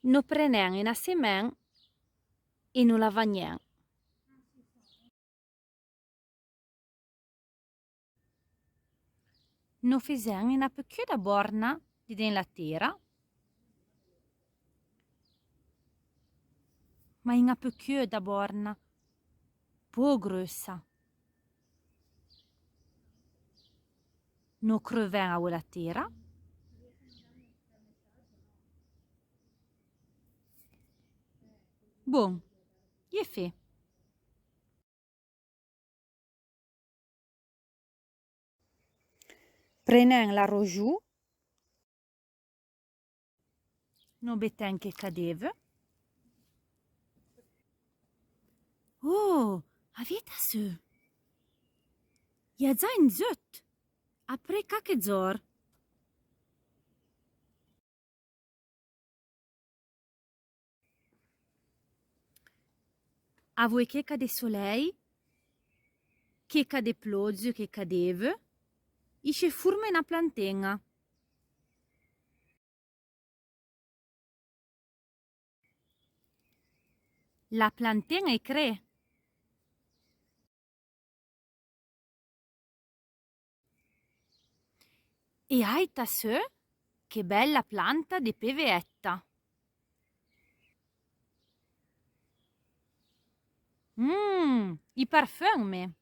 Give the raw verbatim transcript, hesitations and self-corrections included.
No prenèn ena semen e no la vagnen. No fezèn ena pecheuda borna diden la tera. Ma ena pecheuda borna, po greussa. No crevèn aoue la tera. Bon, i è fé. Prenèn la rojou. No betèn queca d'eve. Oh, avèita seu. I a dza un dzeut. Apré quaque dzor. Avoue queca de solèi, queca de plodze, queca d'eve, i se forme na planten-a. La planten-a e cré. E aita seu que bella planta de peveetta. Mm, i parfeume.